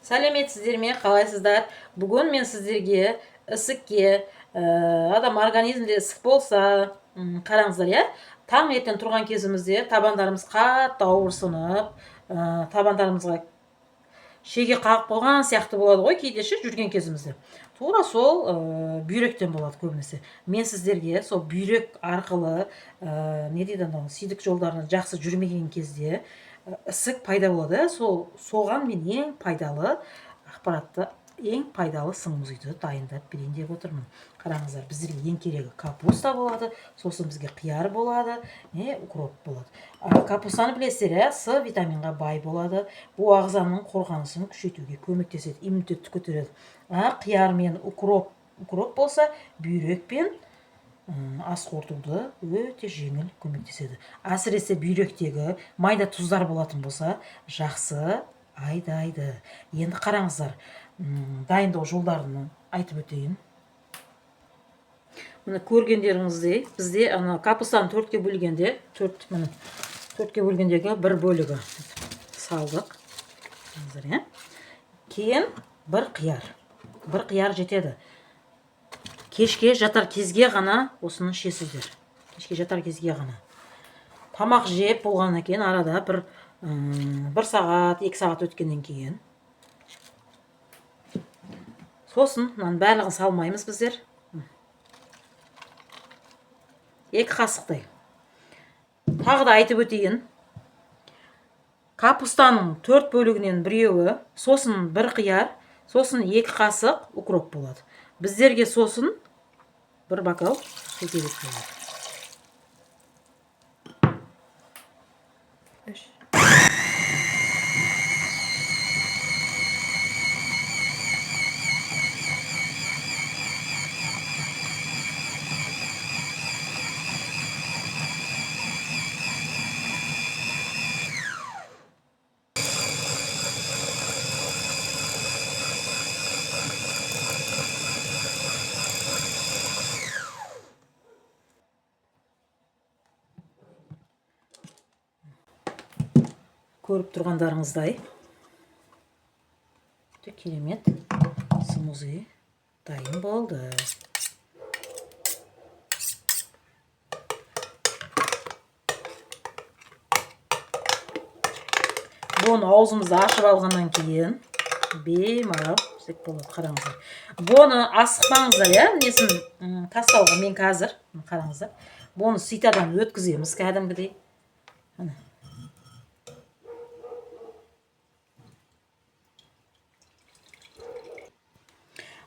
Сәлеметсіздер ме, қалайсыздар? Бүгін мен сіздерге ісікке, адам организмде ісік болса, қараңыздар, иә, таңертең тұрған кезімізде табандарымыз қатты ауырсынып, табандарымызға шеге қағып қойған сияқты болады ғой кейде ше, жүрген кезімізде. Тура сол бүйректен болады көбінесе. Мен сіздерге сол бүйрек арқылы, не дейді анау, сидік жолдарына жақсы жүрмеген кезде ісік пайда болады. Сол соған мен ең пайдалы ақпаратты, ең пайдалы смузиді дайындап берейін деп отырмын. Қараңыздар, біздерге ең керегі капуста болады, сосын бізге қияр болады, не укроп болады. Капустаны білесіздер, иә, С витаминға бай болады. Бұл ағзаның қорғанысын күшейтуге көмектеседі, иммунитетті көтереді. Қияр мен укроп болса, бүйрек пен ас қорытуды өте жеңіл көмектеседі. Әсіресе бүйректегі майда тұздар болатын болса, жақсы айдайды. Енді қараңыздар, дайындау жолдарын айтып өтейін. Міне, көргендеріңіздей, бізде ана капустаны төртке бөлгенде, төрт, міне, төртке бөлгендегі бір бөлігі салдық. Қараңыздар, иә. Кейін бір қияр. Бір қияр жетеді. Кешке жатар кезге ғана осыны ішесіздер. Кешке жатар кезге ғана. Тамақ жеп болғаннан кейін арада бір сағат, 2 сағат өткеннен кейін. Сосын мынаның барлығын салмаймыз біздер. 2 қасықтай. Тағы да айтып өтейін. Капустаның төрт бөлігінен біреуі, сосын бір қияр, сосын 2 қасық укроп болады. Біздерге сосын бір бокал су керек болады. 3. Көріп тұрғандарыңыздай, өте керемет смузи дайын болды. Бұны аузымызды ашып алғаннан кейін беймарал ішсек болады. Қараңыздар, бұны асықпаңыздар, иә, несін тастауға. Мен қазір, қараңыздар, бұны ситадан өткіземіз кәдімгідей. Міне.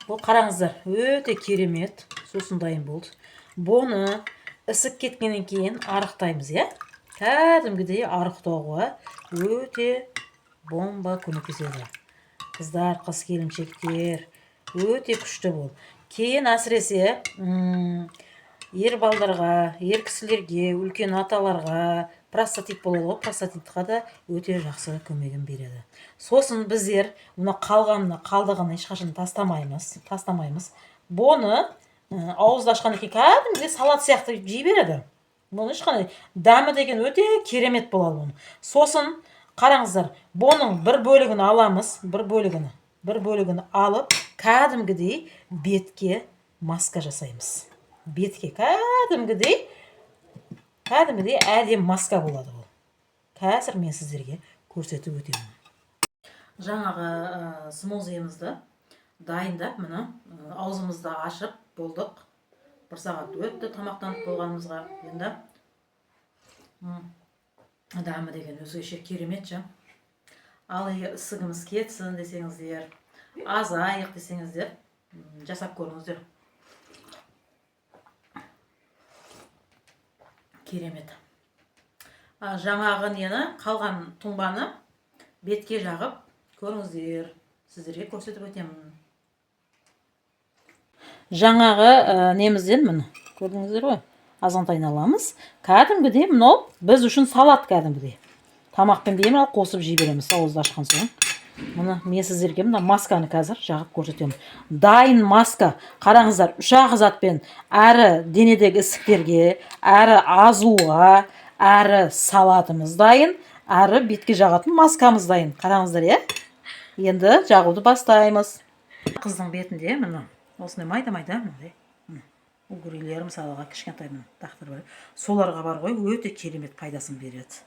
Бұл, қараңыздар, өте керемет сусын дайын болды. Бұны ісік кеткеннен кейін арықтаймыз, иә, кәдімгідей арықтауға өте бомба көмектеседі. Қыздар, қыз келіншектер, өте күшті бұл. Кейін әсіресе ер балдарға, ер кісілерге, үлкен аталарға простатит болады ғой, простатитқа да өте жақсы көмегін береді. Сосын біздер мына қалған, мына қалдығын ешқашан тастамаймыз. Бұны ауызды ашқаннан кейін кәдімгідей салат сияқты жей береді. Бұны ешқандай дәмі деген өте керемет болады бұның. Сосын қараңыздар, бұның бір бөлігін аламыз, бір бөлігін алып, кәдімгідей бетке маска жасаймыз. Бетке кәдімгідей әдемі маска болады бұл. Қазір мен сіздерге көрсетіп өтемін. Жаңағы смузиімізді дайындап, міне, аузымызды ашып болдық. Бір сағат өтті тамақтанып болғанымызға. Енді дәмі деген өзгеше керемет ше. Ал егер ісігіміз кетсін десеңіздер, азайық десеңіздер, жасап көріңіздер. Керемет. Жаңағы нені, қалған тұнбаны бетке жағып көріңіздер, сіздерге көрсетіп өтемін. Жаңағы немізден, міне, көрдіңіздер ғой, азғантайын аламыз. Кәдімгідей мынау біз үшін салат, кәдімгідей тамақпен беймалал қосып жей береміз ауызды ашқан соң. Міне, мен сіздерге мына масканы қазір жағып көрсетемін. Дайын маска, қараңыздар, үш ақ затпен әрі денедегі ісіктерге, әрі азуға, әрі салатымыз дайын, әрі бетке жағатын маскамыз дайын. Қараңыздар, иә. Енді жағуды бастаймыз. Қыздың бетінде, міне, осындай майда майда мындай, міне, угрилер, мысалға, кішкентай, міне, дақтар бар. Соларға бар ғой, өте керемет пайдасын береді.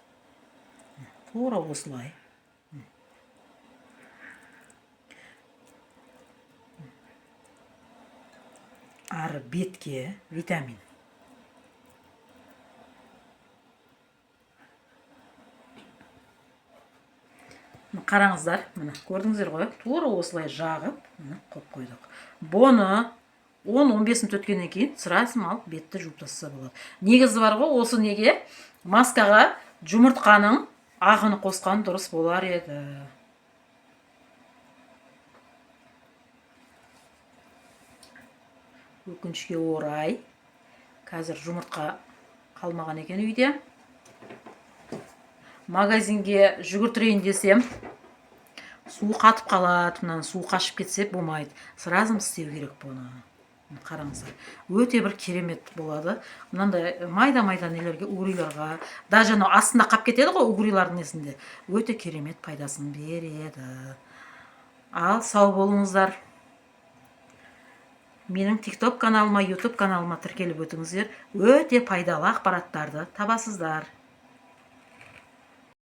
Тура осылай. Ары бетке витамин. Міне, қараңыздар, міне, көрдіңіздер ғой, тура осылай жағып, міне, қойып қойдық. Бұны 10-15 минут өткеннен кейін сразу алып бетті жуып тастаса болады. Негізі бар ғой, осы неге маскаға жұмыртқаның ағын қосқан дұрыс болар еді. Өкінішке орай, қазір жұмыртқа қалмаған екен үйде. Магазинге жүгіртірейін десем, су қатып қалады. Мынаның суы қашып кетсе, болмайды. Сразу істеу керек бұны. Міне, қараңыздар, өте бір керемет болады. Мынандай майда майда нелерге, угриларға, даже анау астында қалып кетеді ғой угрилардың несінде, өте керемет пайдасын береді. Ал сау болыңыздар. Менің ТикТок каналыма, Ютуб каналыма тіркеліп өтіңіздер. Өте пайдалы ақпараттарды табасыздар.